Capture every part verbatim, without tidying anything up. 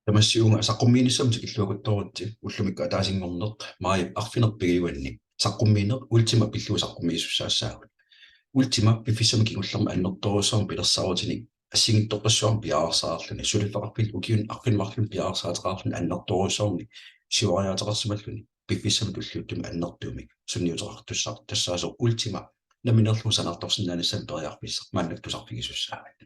Tamassi uunga saqqummiinissamut tikilluaqqutoritsi. Ullumikkut ataasinngorneq maajip arfineq-pingajuanni saqqummiineq Ultima pillugu saqqummiisussaassaagut. Ultima piffissami kingullermi annertoorujussuarmik pilersaarutinik assigiinngitsorpassuarnik piareersarluni, suliffeqarfiit ukiuni arfineq-marlunni piareersaateqarluni annertoorujussuarmik siuariaateqarsimalluni piffissami tulliuttumi annertuumik sunniuteqartussaq tassaasoq Ultima nammineerluta sanaartorsinnaanissamut periarfissaq maannakkut tusarfigisussaavat.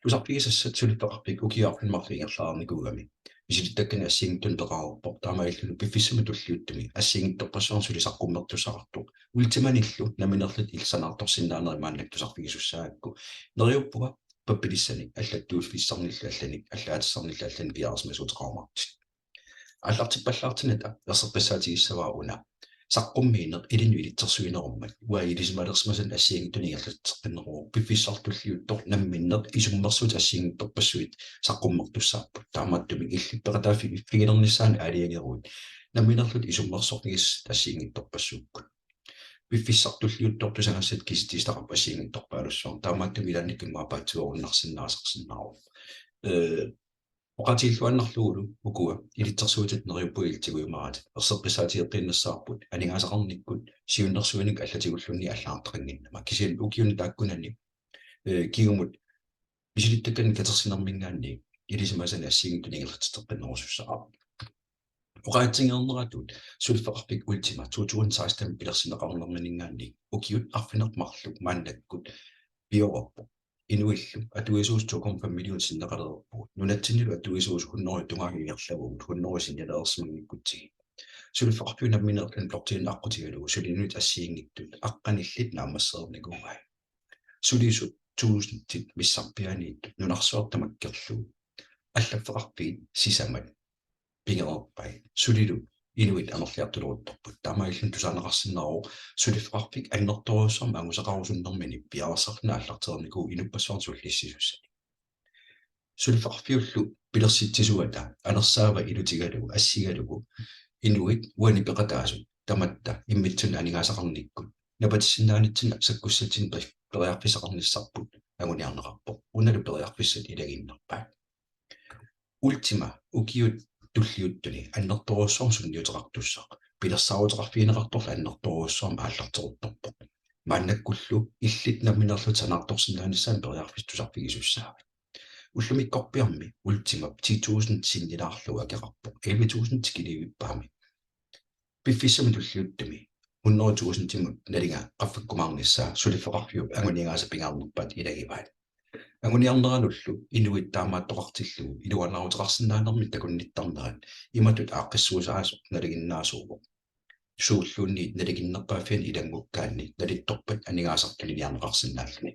Tusarfigisassat suliffeqarfik ukiut arfineq-marluk ingerlareernikuugami misilittakkanik assigiinngitsunik peqareerpoq, taamaalilluni piffissami tulliuttumi assigiinngitsorpassuarnik suli saqqummertussaqartoq Ultimanillu nammineerluta illit sanaartorsinnaanerit maannakkut tusarfigisussaapput. Neriuppunga pappilissanik allattuuffissarnillu allanik, allaatissarnillu allanik piareersimasuuteqarumaartutit. Aallartippallaartinnata erseqqissaatigissavara una saqqummiineq ilinnut ilitsersuinerummat. Uanga ilisimalersimasannik assigiinngitsunik ingerlatitseqqinneruvoq. Piffissaq tulliuttoq namminneq isummersuutit assigiinngitsorpassuit saqqummertussaapput. Taamaattumik illit peqataaffigilernissaanut aalajangeruit nammineerlutit isummersorniassat assigiinngitsorpassuupput. Piffissaq tulliuttoq tusagassat kisitsisitaqarput assigiinngitsorpaalussuarnik. Taamaattumik ilaannikkut immaqa paatsiveerunnarsinnaasarsinnaavoq. Ee, oqaatigilluinnarlugulu ukua ilitsersuutit neriuppunga illit tigujumaaratit. Erseqqissaatigeqqiinnassavarput aningaasaqarnikkut siunnersuinikkut allatigulluunniit allagartaqannginnama. Kisianni ukiuni taakkunani, ee, kingumut misilittakkanik katersinermiingaanniit ilisimasanik assigiinngitsunik ingerlatitseqqinnerusussaavoq. Oqaatsigineqarneratut suliffeqarfik Ultima to tusind seksten pilersinneqarnermiingaanniit ukiut arfineq-marluk maannakkut pioreerpoq. Inuillu atuisuusut to komma fem millionit sinneqalereerpugut. Nunatsinnilu atuisuusut hundrede tungaanut ingerlavugut, hundrede sinnialereersimanngikkutsigu. Suliffeqarfiup nammineerluni blockchain aqqutigalugu suli inuit assigiinngitsut aqqanillit naammassereernikuuai. Sulisut tuusindit missarpiaaniittut nunarsuaq tamakkerlugu allaffeqarfiit sisamat pigereerpai. Sulilu inuit amerliartuleruttorput. Taamaalilluni tusaaneqarsinnaavoq suliffeqarfik annertoorujussuarmik angusaqarusunnermini piareersarluni aallartereernikuuvoq inuppassuarnut sullissisussani. Suliffeqarfiullu pilersitsisuata anersaava ilutigalugu assigalugu inuit uani peqataasut tamatta immitsinnut aningaasaqarnikkut napatissinnaanitsinnut sakkussatsinnut pe-, periarfissaqarnissarput anguniarneqarpoq. Unalu periarfissat ilagiinnarpaat. Ultima ukiut tulliuttuni annertoorujussuarmik sunniuteqartussaq pilersaaruteqarfigineqartorlu annertoorujussuarmik aallarteruttorpoq. Maannakkullu illit nammineerlutit sanaartorsinnaanissaanut periarfissaq tusarfigisussaavat. Ullumikkorpiarmi Ultimap ti tusind sinnilaarlugu akeqarpoq, elleve tusind tikiliivippaami. Piffissami tulliuttumi hundrede tusindimut nalinga qaffakkumaarnissaa suliffeqarfiup anguniagaasa pingaarnerpaat ilagivaat. Anguniarneranullu inuit taamaattoqartillugu iluanaaruteqarsinnaanermik takunnittarnerat imatut aaqqissuussaasoq nalinginnaasuuvoq. Suulluunniit nalinginnerpaaffiani ilanngukkaanni nalittorpat aningaasartunik tuniniarneqarsinnaalluni.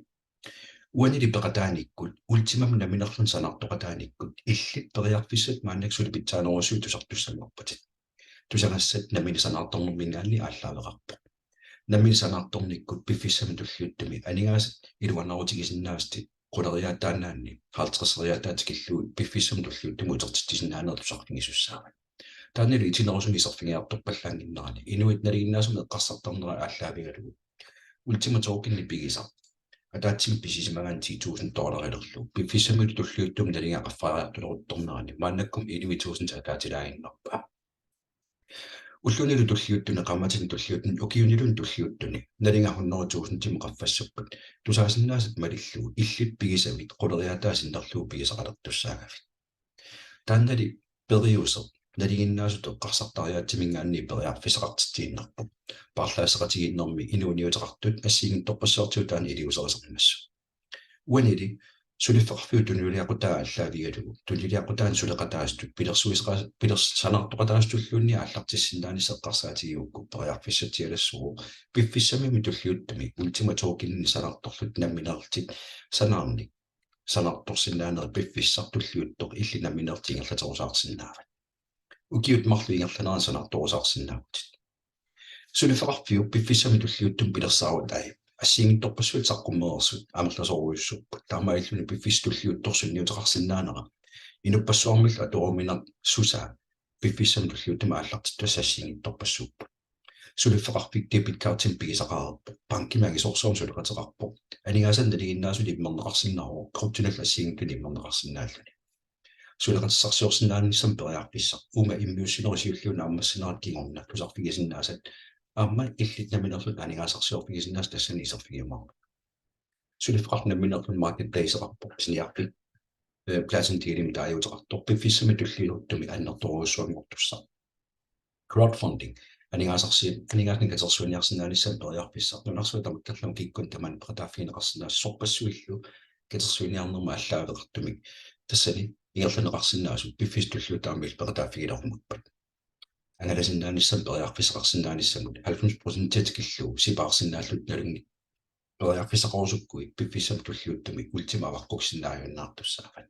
Uanili peqataanikkut, Ultimamut nammineerluni sanaartoqataanikkut, illit periarfissat maannakkut suli pitsaanerusui tusartussanngorpatit. Tusagassat nammineq sanaartornermiingaanniit aallaaveqarpoq. Nammineq sanaartornikkut piffissami tulliuttumi aningaasat iluanaarutigisinnaasatit quleriaataannaanni halvtredseriaataa tikillugu piffissami tulliuttumi utertitsisinnaaneq tusarfigisussaavat. Taannalu itinerusumik iserfigiartorpallaannginnerani inuit nalinginnaasumik eqqarsartarnerat aallaavigalugu Ultima Tokenit pigisaq ataatsimik pisisimagaanni ti tusind dollarilerlugu piffissamilu tulliuttumi nalinga qaffariartuleruttornerani maannakkut elleve tusind ataatsilaaginnarpaa. Ullunilu tulliuttuni, qaammatini tulliuttuni, ukiuniluunniit tulliuttuni nalinga hundrede tusindimut qaffassappat tusaasinnaasat malillugu illit pigisavit quleriaataa sinnerlugu pigisaqalertussaagavit. Taannali periuseq nalinginnaasutut eqqarsartariaatsimiingaanniit periarfissaqartitsiinnarpoq. Paarlaasseqatigiinnermi inuuniuteqartut assigiinngitsorpassuartigut taanna iliuuserisarmassuk. Uanili suliffeqarfiup tunuliaqutaa aallaavigalugu, tunuliaqutaani suleqataasutut pilersuiseqa-, pilers-, sanaartoqataasutulluunniit aallartissinnaanissaq eqqarsaatigigukku periarfissatsialassuuvoq piffissami tulliuttumi Ultima Tokeninik sanaartorlutit nammineerlutit sanaarnik sanaartorsinnaanerit piffissaq tulliuttoq illit nammineerlutit ingerlaterusaarsinnaavat. Ukiut marluk ingerlaneranni sanaartorusaarsinnaavutit. Suliffeqarfiup piffissami tulliuttumi pilersaarutai assigiinngitsorpassuit saqqummereersut amerlasoorujussuupput. Taamaalilluni piffissaq tulliuttoq sunniuteqarsinnaanera inuppassuarnillu atoruminarsusaa piffissami tulliuttumi aallartittussat assigiinngitsorpassuupput. Suliffeqarfik debit cardimik pigisaqareerpoq. Bankimi angisoorsuarmik suleqateqarpoq. Aningaasanik nalinginnaasunik immerneqarsinnaavoq, kryptonillu assigiinngitsunik immerneqarsinnaalluni. suleqatissarsiorsinnaanissamut periarfissaq. Uuma immiussinerup siulliup naammassinerup kingorna tusarfigisinnaasat aamma illit nammineerlutit aningaasarsiorfigisinnaasat tassani iserfigiumaarput. Suliffeqarfik nammineerluni marketplaceqarpoq, pisiniarfik, eh, PlatinDealimik taaguuteqartoq, piffissami tulliuttumi annertoorujussuanngortussaq. Crowdfunding, aningaasarsi-, aningaasanik katersuiniarsinnaanissamut periarfissaq, nunarsuaq tamakkerlugu kikkunnit tamanit peqataaffigineqarsinnaasoq, sorpassuillu katersuiniarnermut aallaaveqartumik. Tassani ingerlanneqarsinnaasut piffissami tulliuttumi aamma illit peqataaffigilerumaarpat. Angalasinnaanissamut periarfissaqarsinnaanissamut halvfems procent tikillugu sipaarsinnaallutit nalunngit periarfissaqarusukkuit piffissami tulliuttumi Ultima avaqquksinnaajunnaartussaavat.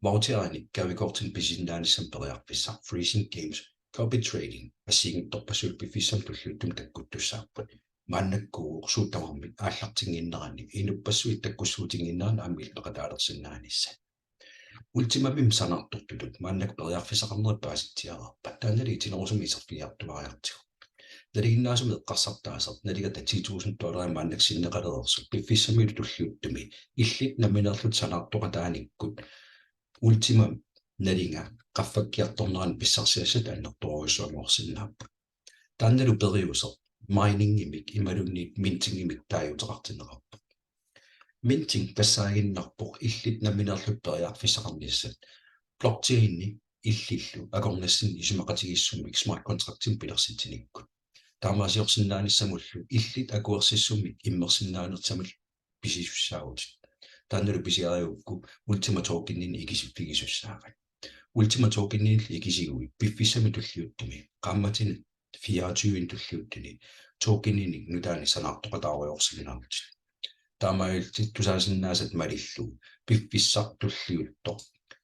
Voucherinik gavekortinik pisisinnaanissamut periarfissaq, Freezing Games, copy trading, assigiinngitsorpassuit piffissami tulliuttumi takkuttussaapput. Maannakkut suut tamarmik aallartinnginneranni, inuppassuit takkussuutinnginneranni aamma illit peqataalersinnaanissat. Ultimamik sanaartortutut maannakkut periarfissaqarnerit paasitsiareerpat, taannali itinerusumik iserfigiartuaariartigu. Nalinginnaasumik eqqarsartaaseq, nalingata ti tusind dollarit maannakkut sinneqalereersut, piffissamilu tulliuttumi illit nammineerlutit sanaartoqataanikkut Ultimap nalinga qaffakkiartornerani pissarsiassat annertoorujussuanngorsinnaapput. Taannalu periuseq miningimik imaluunniit mintingimik taaguuteqartinneqarpoq. Minting tassaaginnarpoq illit nammineerlutit periarfissaqarnissat, blockchaini illillu akornassinni isumaqatigiissummik smart contractimik pilersitsinikkut. Taamaasiorsinnaanissamullu illit akuersissummik immersinnaanersamut pisisussaavutit. Taannalu pisiarigukku Ultima Tokeninik ikisiffigisussaavat. Ultima Tokeninillu ikisiguit piffissami tulliuttumi qaammatini fireogtyve tulliuttuni tokeninik nutaanik sanaartoqataarujoorsinnaavutit. Taamaalillutit tusaasinnaasat malillugu piffissaq tulliuttoq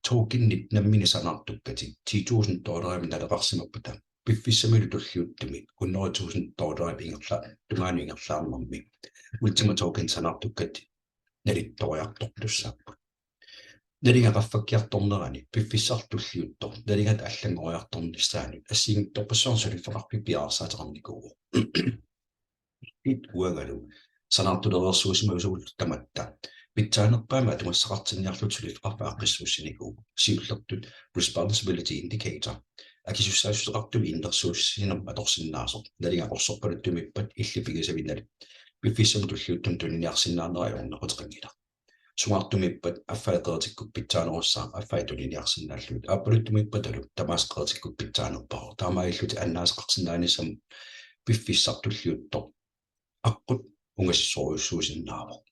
tokenit nammineq sanaartukkatit ti tusind dollarimik naleqarsimappata, piffissamilu tulliuttumi hundrede tusind dollarit ingerla-, tungaanut ingerlaarnermi Ultima Token sanaartukkatit nalittoriartortussaapput. Nalinga qaffakkiartornerani piffissaq tulliuttoq nalingata allanngoriartornissaanut assigiinngitsorpassuarnik suliffeqarfik piareersaateqarnikuuvoq. Illit uangalu sanaartulereersuusimaguit tamatta pitsaanerpaamik atugassaqartinniarlutit suliffeqarfik aaqqissuussinikuuvoq. Siullertut responsibility indicator, akisussaassuseqartumik innersuussinermik atorsinnaasoq, nalinga qorsorpaluttumiippat illit pigisavinnalit piffissami tulliuttumi tuniniarsinnaanera ajornaquteqanngilaq. Sungaartumiippat affai qeritikkut pitsaanerussaaq affai tuniniarsinnaallugit. Aappaluttumiippatalu tamaasa qeritikkut pitsaanerpaavoq. Taamaalillutit annaaseqarsinnaanissamut piffissaq tulliuttoq aqqut ungasissorujussuusinnaavoq.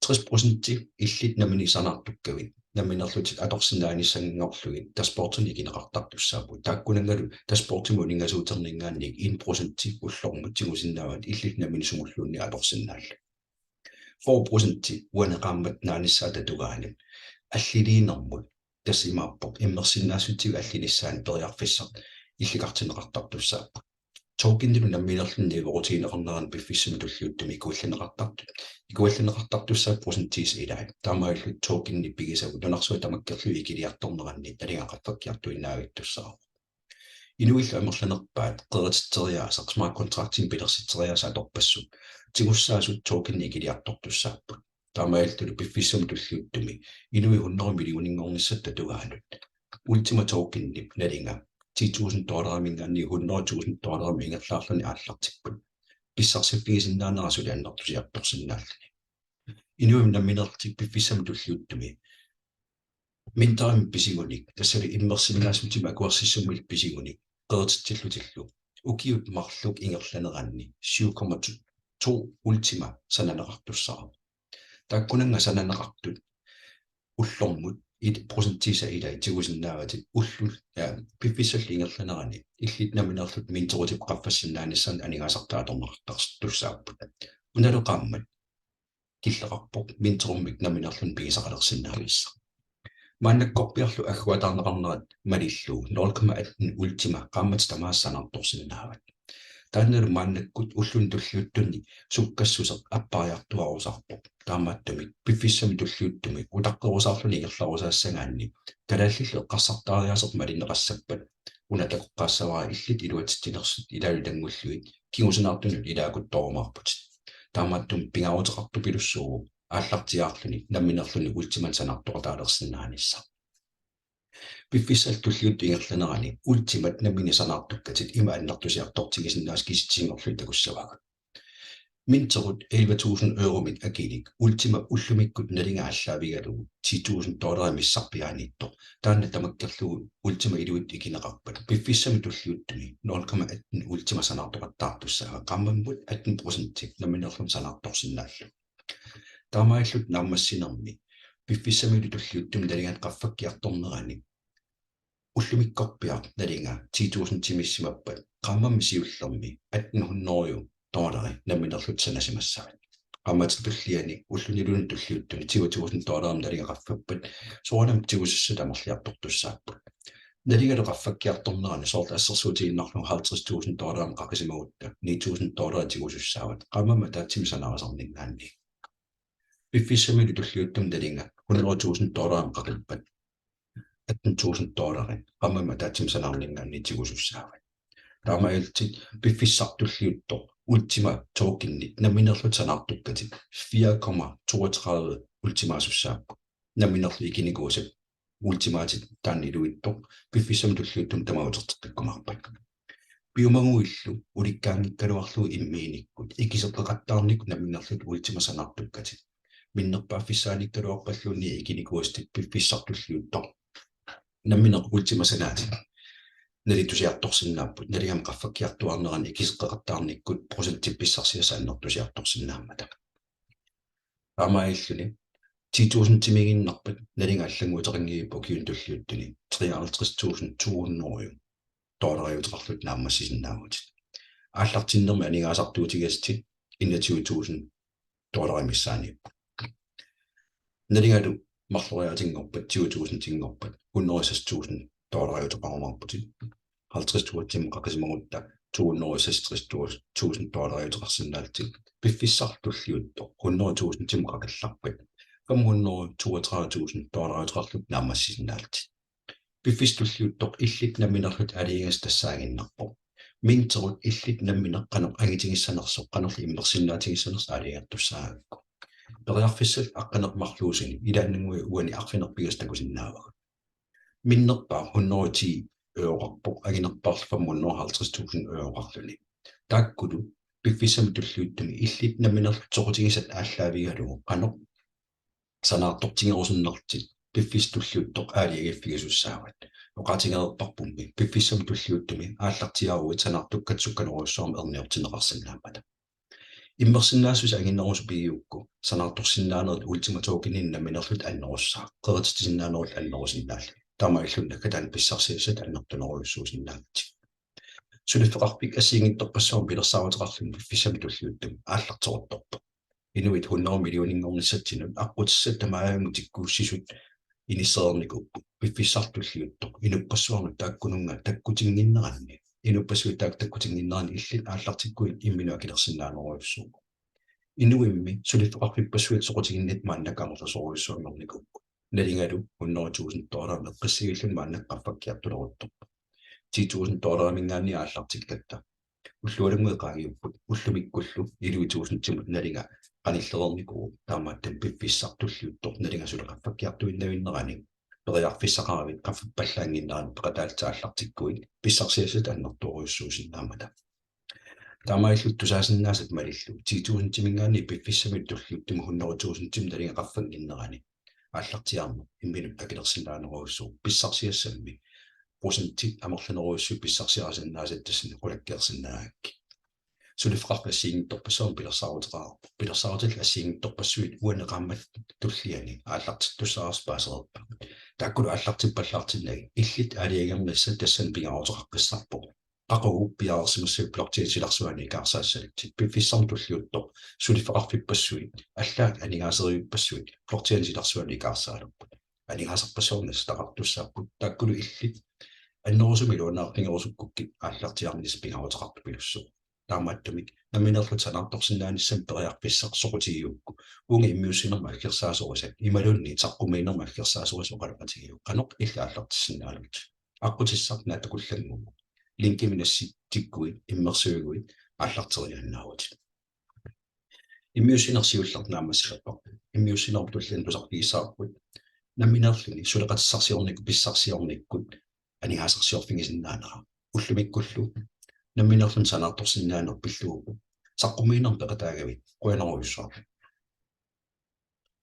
Tres procenti illit nammineq sanaartukkavit nammineerlutit atorsinnaanissanngorlugit dashboardinik ikineqartartussaapput. Taakkunanngalu dashboardimut uninngasuuterninngaanniit en procenti ullormut tigusinnaavat illit nammineq sumulluunniit atorsinnaallugit. Fyrre procenti uani qaammatip naanissaata tungaanut alliliinermut, tassa imaappoq immersinnaassutsigut allinissaanut, periarfissaq illikartinneqartartussaapput. Tokenilu nammineerluni niuerutigineqarnerani piffissami tulliuttumi ikuallanneqartartut, ikuallanneqartartussaapput procentiisa ilaat. Taamaalillutit tokenit pigisagut nunarsuaq tamakkerlugu ikiliartorneranni nalinga qaffakkiartuinnaavittussaavoq. Inuillu amerlanerpaat qerititseriaaseq, smart contractimik pilersitseriaaseq atorpassuit tigussaasut tokenit ikiliartortussaapput. Taamaalilluni piffissami tulliuttumi inuit hundrede millioninngornissatta tungaanut Ultima Tokenip nalinga ti tusind dollariminngaanniit hundrede tusind dollarimut ingerlaarluni aallartipput. Pissarsiffigisinnaanera suli annertusiartorsinnaalluni. Inuit nammineerlutik piffissami tulliuttumi minterimik pisigunik, tassalu immersinnaassutsimi akuersissummillu pisigunik, qerititsillutillu ukiut marluk ingerlaneranni syv komma to Ultima sananeqartussaavoq. Taakkunannga sananeqartut ullormut et procentiisa ilaat tigusinnaavatit ullut, ja, piffissallu ingerlanerani illit nammineerlutit minterutip qaffassinnaanissaanut aningaasartai atorneqartartussaapput. Unalu qaammat killeqarpoq minterimik nammineerluni pigisaqalersinnaanissaq. Maannakkorpiarlu agguataarneqarnerat malillugu nul komma atten Ultima qaammatit tamaasa sanaartorsinnaavat. Taannalu maannakkut ulluni tulliuttuni sukkassuseq appariartuaarusaarpoq. Taamaattumik piffissami tulliuttumi utaqqerusaarluni ingerlarusaassagaanni kalaallillu eqqarsartaariaaseq malinneqassappat una takoqqaassavara illit iluatsitsinersut ilaalu ilanngullugit kingusinaartunut ilaakuttoorumaarputit. Taamaattumik pingaaruteqartupilussuuvoq aallartiaarluni nammineerluni Ultimanik sanaartoqataalersinnaanissaq. Piffissaq tulliuttoq ingerlanerani Ultimat nammineq sanaartukkatit ima annertusiartortigisinnaasat kisitsisinngorlugit takussavagut. Minterut elleve tusind euromik akilik Ultima ullumikkut nalinga aallaavigalugu ti tusind dollarit missarpiaaniittoq. Taanna tamakkerlugu Ultima iluitsoq ikineqarpat piffissami tulliuttumi nul komma atten Ultima sanaartoqattaartussaavat, qaammammut atten procent nammineerluni sanaartorsinnaallugu. Taamaalilluta naammassinermi piffissamilu tulliuttumi nalinga qaffakkiartornerani ullumikkorpiaq nalinga ti tusind timissimappat, qaammammi siullermi atten hundrede dollari nammineerluta sanasimassavat. Qaammatip tulliani ulluniluunniit tulliuttuni tyve tusind dollarimik nalinga qaffappat, soorunami tigusassat amerliartortussaapput. Nalingalu qaffakkiartornerani soorlu assersuutigiinnarlugu halvtreds tusind dollarimik qaqisimagutta ni tusind dollarit tigusussaavat, qaammammut ataatsimik sanaarisarninngaanniit. Piffissamilu tulliuttumi nalinga hundrede tusind dollarimik qaqippat, atten tusind dollarit qaammammut ataatsimik sanaarninngaanniit tigusussaavat. Taamaalillutit piffissaq tulliuttoq Ultima tokenit nammineerlutit sanaartukkatit fire komma toogtredive Ultimaasussaapput. Nammineerlutit ikinikuusat Ultimaatit taanna iluitsoq piffissami tulliuttumi tamaat uterteqqikkumaarpat. Piumaguillu ulikkaanngikkaluarlugu immiinikkut ikiseqqeqattaarnikkut nammineerlutit Ultimat sanaartukkatit, minnerpaaffissaanikkaluarpalluunniit ikinikuusatit piffissaq tulliuttoq nammineq Ultimat sanaatit nalitusiartorsinnaapput, nalingami qaffakkiartuaarnerani ikiseqqeqattaarnikkut procentit pissarsiassat annertusiartorsinnaammata. Taamaalilluni ti tusindimiiginnarpat nalinga allannguuteqanngilaq ukiuni tulliuttuni treoghalvtreds tusind to hundrede dollariuteqarlutit naammassisinnaavutit. Aallartinnermi aningaasartuutigisatit enogtyve tusind dollarit missaaniipput. Nalingalu marloriaatinngorpat, tyve tusindinngorpat, hundrede seks tusind dollariuteqarumaarputit. Halvtreds tusindimut qaqisimagutta to hundrede seksogtres tusind dollariuteqarsinnaallutit. Piffissaq tulliuttoq hundrede tusindimut qaqillarpat, fem hundrede toogtredive tusind dollariuteqarlutit naammassisinnaallutit. Piffissaq tulliuttoq illit nammineerlutit aalajangigassat tassaaginnarpoq. Minterut illit nammineq qanoq angitigissanersoq, qanorlu immersinnaatigissanersoq aalajangertussaagakku. Periarfissat aqqaneq-marluusuni ilaannguit uani arfineq-pingasut takusinnaavagut. Minnerpaaq hundrede ti euroqarpoq, anginerpaarlu fem hundrede halvtreds tusind euroqarluni. Taakkulu piffissami tulliuttumi illit nammineerlutit soqutigisatit aallaavigalugu qanoq sanaartortigerusunnerlutit piffissaq tulliuttoq aalajangiiffigisussaavat. Oqaatigereerparpummi piffissami tulliuttumi aallartiaaruit sanaartukkatit sukkanerujussuarmik erniortinneqarsinnaammata. Immersinnaassuseq anginerusut pigigukku sanaartorsinnaanerit Ultima Tokeninik nammineerlutit annerussaaq, qerititsisinnaanerup annerusinnaallugu. Taamaalilluni naggataani pissarsiassat annertunerujussuusinnaavatit. Suliffeqarfik assigiinngitsorpassuarnik pilersaaruteqarluni piffissami tulliuttumi aallarteruttorpoq. Inuit hundrede millioninngornissatsinnut aqqutissat tamarmik tikkuussisut inissereernikuupput. Piffissaq tulliuttoq inuppassuarnut taakkununnga takkutinnginneranni, inuppassuit taakku takkutinnginneranni illit aallartikkuit imminut akilersinnaanerujussuuvoq. Inuimmi suliffeqarfippassuit soqutiginnittut maannakkut amerlasoorujussuanngornikuupput. Nalingalu hundrede tusind dollarimut eqqissilluni maannakkut qaffakkiartuleruttorpoq. Ti tusind dollariminngaanniit aallartikkatta ullualunnguit qaangiupput, ullumikkullu elleve tusindimut nalinga qanillereernikuuvoq. Taamaattumik piffissaq tulliuttoq nalinga suli qaffakkiartuinnavinnerani periarfissaqaravit qaffappallaannginnerani peqataallutit aallartikkuit pissarsiassat annertoorujussuusinnaammata. Taamaalillutit tusaasinnaasat malillugu ti tusindiminngaanniit piffissami tulliuttumi hundrede tusindimut nalinga qaffannginnerani aallartiaarneq imminut akilersinnaanerujussuuvoq, pissarsiassammi procentit amerlanerujussuit pissarsiarisinnaasat tassani qulakkeersinnaagakkit. Suliffeqarfik assigiinngitsorpassuarnik pilersaaruteqarpoq. Pilersaarutillit assigiinngitsorpassuit uani qaammatini tulliani aallartittussaareersut paasereerpagut. Taakkulu aallartippallaartinnagit illit aalajangernissat tassani pingaaruteqaqqissaarpoq. Qaqugu piareersimassavit blockchain silarsuanut ikaarsaassallutit? Piffissami tulliuttumi suliffeqarfippassuit, allaat aningaaserivippassuit blockchain silarsuanut ikaarsaalerput. Aningaasarpassuarnik nassataqartussaapput. Taakkulu illit annerusumik iluanaarfigerusukkukkit aallartiaarnissat pingaaruteqartupilussuuvoq. Taamaattumik nammineerlutit sanaartorsinnaanissamut periarfissaq soqutigigukku, uunga immiussinermut aggersaasorisat imaluunniit saqqummiinermut aggersaasorisat oqaloqatigiuk, qanoq illit aallartissinnaanerlutit. Aqqutissaq naatsukullannguuvoq. Linkimik nassitsikkuit immersuiguit aallarteriaannaavutit. Immiussineq siulleq naammassilerparput. Immiussinerup tulliani tusarfigissavarput. nammineerluni suleqatissarsiornikkut pissarsiornikkut aningaasarsiorfigisinnaanera. Ullumikkullu nammineerluni sanaartorsinnaaneq pillugu saqqummiinermut peqataagavit qujanarujussuaq.